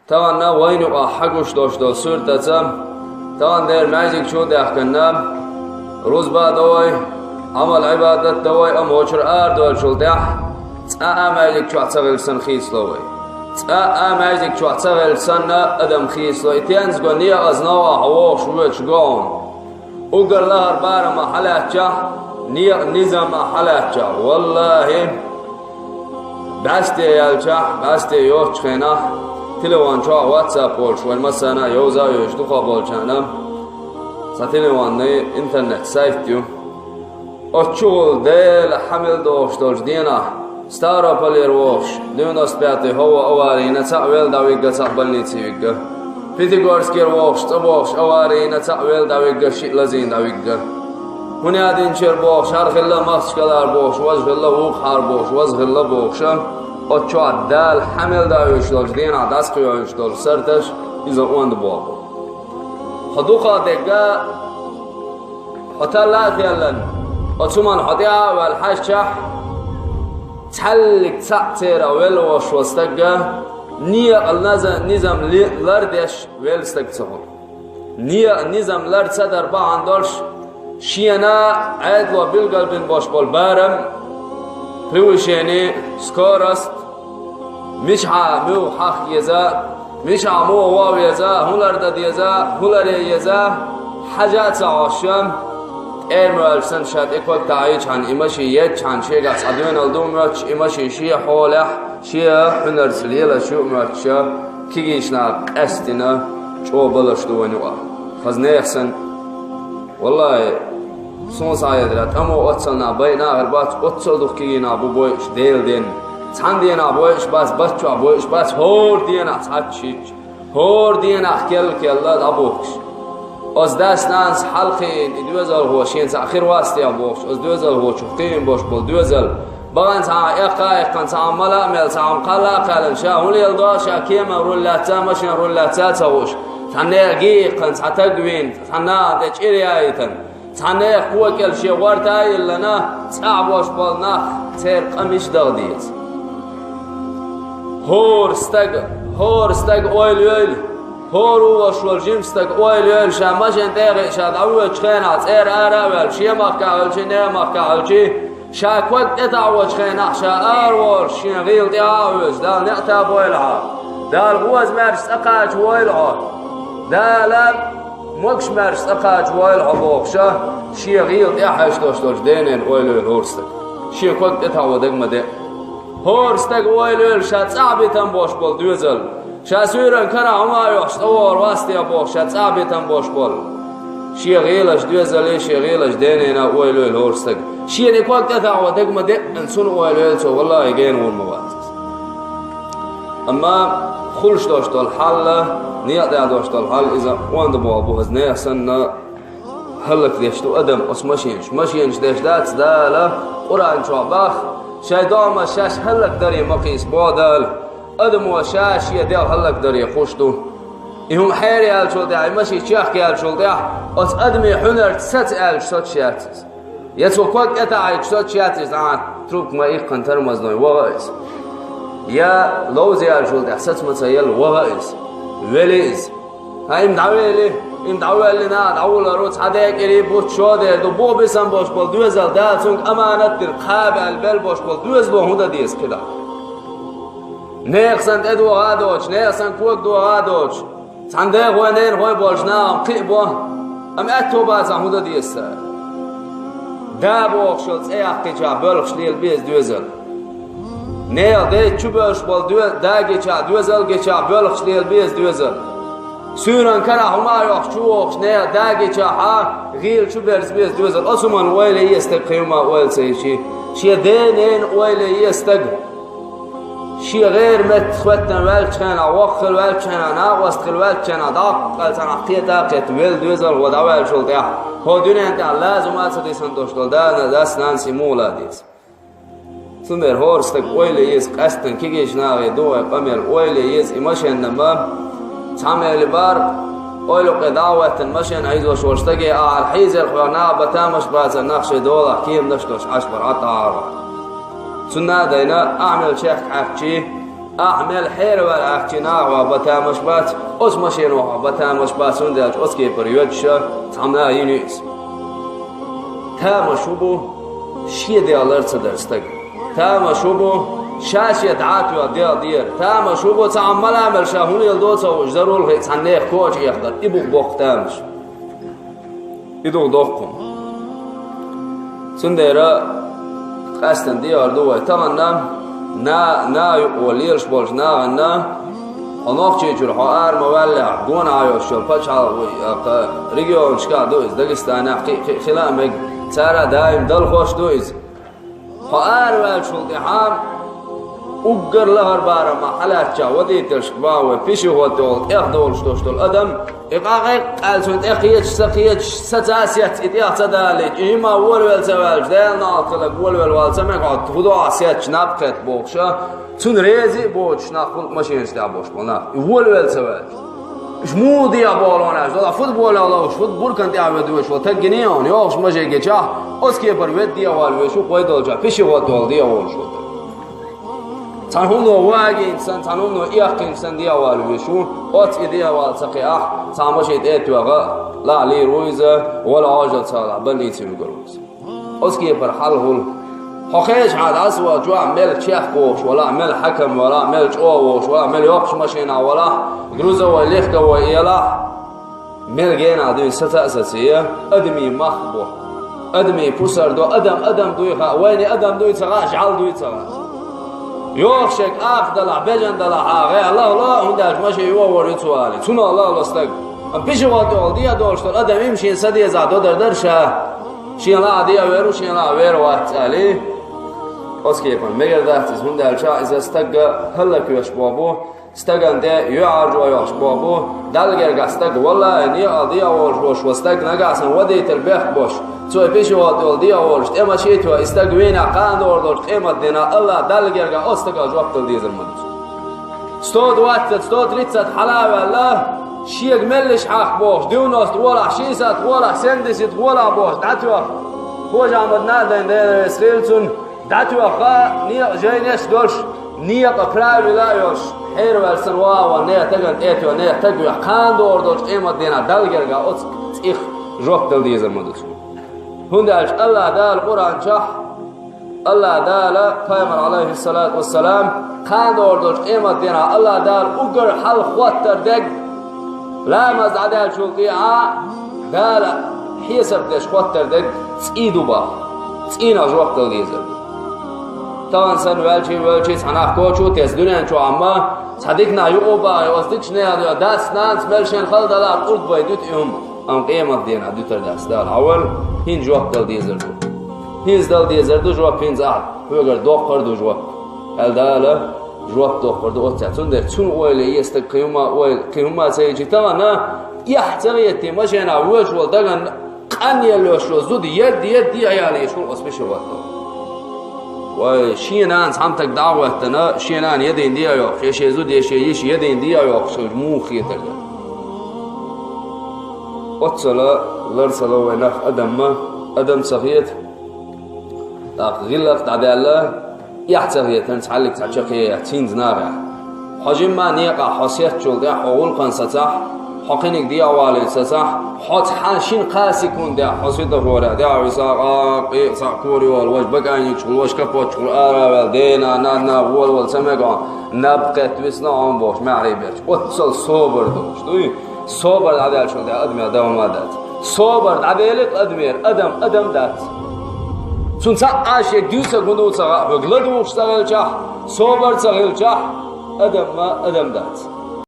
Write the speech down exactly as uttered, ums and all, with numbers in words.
Тахана вайна юкъахь хьагуш долуш долу суьртаца, тахана дера маьждиг чу а даьхкина, рузба а дан вай, Ӏамал-Ӏибадат а дан вай, амма вочара арадоьллачул тӀаьхьа цкъа а маьждиг чохь ца хилча санна хийцало вай. Цкъа а маьждиг чохь ца хилча санна адам хийцало. И тензаго некъаза новкъахь вогӀуш воьдуш го хьуна. Уггар лахара барам хьалаьцчахь, некъан низам хьалаьцчахь, валлахӀи, бӀаьсте яьлчахь, бӀаьсте йоцучу хенахь, телефон чохь WhatsApp волуш, вайн массарна а йовза а йовзуш дукхахболчарна, цхьа телефонный интернет-сайт ю. Оцу чухула Дела хьан мел догӀуш долчу денахь, Ставрополера вогӀуш, девяносто пятый хӀовва аварийна цхьаъ велла дӀавигга, цхьаъ больнице вигга. Пятигорскера вогӀуш, цӀа богӀуш аварийна цхьаъ велла дӀавигга, шиъ лазийна дӀавигга. ХӀунядинчера богӀуш, хӀара хилла, Махачкалара богӀуш, важа хилла, вукху хӀара богӀуш, важа хилла бохуша, оцу чохь Дала хьан мел дӀавуьйш долчу денахь дӀасакхоьхьуьйтуш долу сарташ, иза онда боху. Хьо дукха дегга, хьо талла а феллан, оцу хӀуманна хьо тӀе а ваьлла хьаьжчахь, цхьаьллиг цхьаъ церан велла волуш волу стагга, некъан наза-, низам ли-, лардеш велла стаг ца хуьлу. Некъан низам лар ца дар бахьана долуш, шена Ӏедало билгалбина болуш болу барам, превышение, скорость, мичахьа муьлха хьаха еза, мичахьа муха ван веза, хӀун лар дан деза, хӀун ларе еза, хьажа а ца Ӏош, тӀерма ваьлча санна ша тӀе ког таӀийчхьана, и машин ецчхьана, шегахь цхьа доьналла ду а моьттуш, и машин шен хьолехь, шен хьуьнарца лелаш ю а моьттуш, кегийчу наха къаьстина чӀогӀа балаш ду вайн юкъахь. Хаза нехан санна, валлахӀи, суна схьахетарехь, тӀамо оццул нах байина а хир бац, оццул дукха кегий нах бу бойуш Делан денна. Цхьана денахь бойуш бац, бат чохь бойуш бац, хӀора денахь цхьацца шичча, хӀора денахь келла-келла дӀабухкуш. Оцу дас-нанас хьалакхиийна и доьзалхо шен цхьаъ хир вац техьа бохуш, оцу доьзалхочух кхиийна болуш болу доьзал, бахана цхьа хьан эккха а эккхана, цхьа хьан мала а мелла, цхьа хьан кхалла а кхаьллина, ша хӀун леладо а, ша кеман руль лаьцна а, машинан руль лаьцна а ца хууш, цхьа некъ гийккхина, цхьа таг вийна, цхьа наха тӀе чӀир яийтина, цхьа нехан кокӀел шен гӀорта а йиллина, цӀахь болуш болу нах, церан къамелаш даха деза. ХӀора стаг, хӀора стаг ойла йойла, хӀора ву волуш волу жима стаг ойла йойла, ша машен тӀе а хиъна, ша дӀавоьдучу хенахь цӀера ара а ваьлла, шен махкахь хилчий, нехан махкахь хилчий, ша ког тӀетаӀочу хенахь, ша араволуш, шен гӀийла тӀе а хьоьжуш, Дала некъ а бойла хьан, Дала гӀоза-маьрша цӀа кхачавойла хьо, Дала могуш-маьрша цӀа кхачавойла хьо бохуша, шен гӀийла тӀе а хьаьждеш долчу денан ойла йойла хӀора стаг. Шен ког тӀетаӀо дага ма де. ХӀора стаг ойла йойла ша цӀахь битам болуш болу доьзал. Ша суьйранна карахь хӀума а йохуш, цӀа вогӀур вац те бохуш, ша цӀахь битам болуш болу. Шен гӀийлачу доьзале, шен гӀийлачу денена ойла йойла хӀора стаг. Шена и ког тӀетаӀо дага ма де, цунна ойла йойла цо, валлахӀи, гена гӀур ма вац иза. Амма хуьлуш долуш долу хьал, некъа тӀехь долуш долу хьал, иза онда боху бу хаза нехан санна, хӀаллакдеш ду адам оцу машенаш. Машенаш деш дац, Дала Къуръан чохь боху, шайн догӀмаш шаьш хӀаллакдаре ма кхийса боху Дала. Адамо ша шен дегӀ хӀаллакдаре хуьлуш ду. И хӀума хьере аьллачул тӀаьхьа, и машин чехка аьллачул тӀаьхьа, оцу адамийн хьуьнарца саца аьлча соцуш яц иза. Я цо ког тӀетаӀийча соцуш яц иза, а, трубка ма иккхина, тормозной, ваха иза. Я ловза аьллачул тӀаьхьа саца ма ца елла, ваха иза. Вели иза. Хьан, и-м дӀавели, и-м дӀавеллина, дӀавулларо цхьа декъий, бутт шо дер ду, боху бисам болуш болу доьзал, Дала цуьнга аманат дина, кхаба аьлла белла болуш болу доьзало хӀун дан деза кхидӀа? Нехан санна тӀедогӀа а доцуш, нехан санна кога догӀа а доцуш, цхьана дехой, ненахой болчу нахана кхин а бо, амма аьтто бацахь хӀун дан деза цара? Да бохуш йолу цӀе яккхийчахь боьлхуш лела беза доьзал. Нехан дайта чу боьлхуш болу доь-, да гичахь, доьзал гичахь боьлхуш лела беза доьзал. Суьйранна карахь хӀума а йохуш, чу вогӀуш нехан да гичахьа, гӀийла чу берза беза доьзал. Оцу хӀуманна ойла е стаг кхин хӀума ойла ца йичи. Шен ден-ненан ойла е стаг. Шен гӀера метта хӀоьттина ваьллачу хенахь, воккха хила ваьллачу хенахь, накъост хила ваьллачу хенахь, дӀаккхал цхьанхьа кхета а кхетта, велла доьзалхо дӀаваьллачул тӀаьхьа, хьо дуьнен тӀехь лазам а ца дисина долуш долу да-, дас-нанас и муха ла деза? Цундела хӀора стаг ойла еза, къаьсттина кегийчу нахе ду вай къамел, ойла еза и машенна ма. Цхьа мели бар, ойла кхе дӀа а хӀоьттина машен хьийзош волу стаге ахьа хьийзарх вех наха бан тамаш бацар, нах шайн долахь кеманаш долуш Ӏаш бар Ӏа тӀагӀа а вара. Цунна а дайна, ахьа мел чехка Ӏаьрчий, Ахь мел хьераваьлла ахчи нахах ба тамаш бац, оцу машенах ба тамаш бац, хӀунда аьлча оцу кепара йоьдуш цхьа нах йина ю иза. Тамаш хӀун бу? Шен дегӀ лар ца дар стаг. Тамаш хӀун бу? Ша-шен дӀа а тоьхна дегӀ дера. Тамаш хӀун бу? Цхьа хӀума мала мел ша хӀун леладо ца хууш, зарул хи цхьа нехан коча эхкар. И бу-кх боккха тамаш. И ду-кх доккха хӀума. Цундела къаьстина дехар ду вай. Тахана на, на юкъо лелаш болчу нахана, хьо Нохчийчуьра хьо ара ма ваьллехь, гонах Ӏа йолуш йолу пачхьалкх ву, кху регионашкахь ду иза, Дагестанехь, кхин а, кхин а хила а мега, цара а даим далхош ду иза. Хьо араваьллачул тӀаьхьа уггар лахара барамехь хьалаьцначу водителашка боху вай, пешеход йолу тӀех долуш долуш долу адам, и къа-, къа-, къаьлла цунна тӀе кхеташ, ца кхеташ, саца а сецна, и тӀех ца далийча, и жимма волавелла ца ваьлча, Делан накъосталла волавелла вала ца мега, хьо хӀун до ахь сецча наб кхетта бохуша, цунна реза а боцуш нах хуьлу машенаш тӀехь болуш болу нах, и волавелла ца ваьлча. Уьш муха дехьа боху аьлча, дала футболехь ловш, фут буркан тӀехь ведвеш вала таг гиний хьуна, йохуш ма жегичахь, оцу кепара ведда дехьавала веш ву, кхойдолчохь пешеход йолу дехьа волуш ву. Цхьана хӀумано вагийна санна, цхьана хӀумано эккхийна санна дехьавала веш ву, оцу и дехьавала ца кхиахь, цхьа машен тӀе а тоьхна, лахьа лийр ву иза, вала Ӏожалла ца хилахь, больнице вуьгур ву иза. Оцу кепара хьал хуьлу. Хьо хезаш хьан дӀасавала чохь мел чехка вогӀуш валахь, мел хьаькам валахь, мел чӀогӀа вогӀуш валахь, мел йоккхачу машенахь валахь, грузовой, легковой элахь, мел генахь дуьйна саца а сацае, адамийн мах бо. Адамийн пусар до, адам адам дуй хаьа, вайна адам дуй ца хаьа, жӀаьла дуй ца хаьа. Йоху шега акха далахь, бежана далахь, а гӀе лахало, хӀунда аьлча машен йогӀур ю цо алий. Цунах лахало стаг. Амма пешеход йолу дехьа долуш долу адам имма шен са дезахь додар дара ша. Шен лахьа дехьавер ву, шен лахьа вер вац, цӀа ле. Оцу кепана мегар дац иза, хӀунда аьлча иза стаг хӀаллаквеш боху бу, стагана тӀе юьхьӀаьржо йохуш боху бу, Далла гергахь стаг, валлахӀи, некъал дехьа волуш волуш ван стаг, нагахь санна водитель бехк бош, цо пешеход йолу дехьа волуш, тӀе машен а тоьхна, и стаг вийнехь, кхана догӀур долчу къематдийнахь АллахӀ Далла гергахь оцу стагах жоп дала дезар ма ду цо. Сто двадцать, сто тридцать хьала а ваьлла, шега меллаша хьакха бохуш, девяносто гӀолахь, шестьдесят гӀолахь, семьдесят гӀолахь бохуш, дӀатоьхна. Хожа Ахьмад Надайн, Дела реза хила цунна, дӀатоьхна, некъа жайнаш а долуш, некъа правила а йолуш, хьераваьлла санна вагӀа ван нехан тагана тӀе а тоьхна, нехан таг вехь, кхана догӀур долчу къематдийнахь Далла гергахь оцу цӀих жоп дала дезар ма ду цо. ХӀунда аьлча АллахӀ Дала Къуръан чохь, АллахӀ Дала, Пайхамар, Ӏалайхиссалату вассалам, кхана догӀур долчу къематдийнахь АллахӀ Дала уггар хьалха хоттар дерг, ламаз дӀадаьллачул тӀаьхьа Дала хьесап деш хоттар дерг цӀий ду боху. ЦӀийнах жоп дала дезар ду. Тахана санна ваьлчий, ваьлчий цхьа нах коча а тесна, дуьнен чохь ма цхьа дика нах юкъа а бахий, оцу дикачу нехан дуьхьа дас-нанас мел шен хала далахь, кӀурд бай дуьту и хӀума. Амма къематдийнахь дуьтур дац Дала. Хьавал, хӀинца жоп дала дезар ду. ХӀинца дала дезар ду жоп, хӀинца ахь, хьоьгара доккхур а ду жоп. Аьлла Дала жоп доккхур ду оццехь. Цундела цунна ойла е стаг кхин хӀума ойла, кхин хӀума ца йича тахана, эхь ца гӀетте машенахь воьдуш волу дагана къанъелла йолуш йолу зуда едда, едда, дехьа ялийша хуьлу оцу пешехода. Вай, шен нана цхьамтаг дӀа а гӀоьттина, шен нана я дийна дехьа йоккхуш, я шен зуда, я шен йиша я дийна дехьа йоккхуш, муха хетар дара. Оццала лар ца ло вай нах адамма, адам ца хета. ТӀаккха гӀиллакх дӀадаьлла, эхь ца хетарна цхьаллиг цхьа чаккхе яц, хӀинца нахехь. Хьо жимма некъахь, хьо сецначул тӀаьхьа, хьо гӀуллакхана сацахь, хьо кхиниг дехьа валийта сацахь, хьо цхьана шина-кхаа секундехь, хьо светофорехь дехьа висахь, къа-, къе-, схьа кора йолу, важа бакӀайнигчухула, важа капотчухула ара а ваьлла, дена, нанна, вола-вола ца мега хьо, наб кхетта висна хьо бохуш, маьхьарий берш. Оццал собар долуш дуй? Собар дӀадаьллачул тӀаьхьа адамех дан хӀума дац. Собар дӀаделира адамера, адам адам дац. Цунна цхьа а шега дуьйцург хӀун ду ца хаьа, хьоьга ладугӀуш ца хилчахь, собар ца хилчахь, адамма адам дац.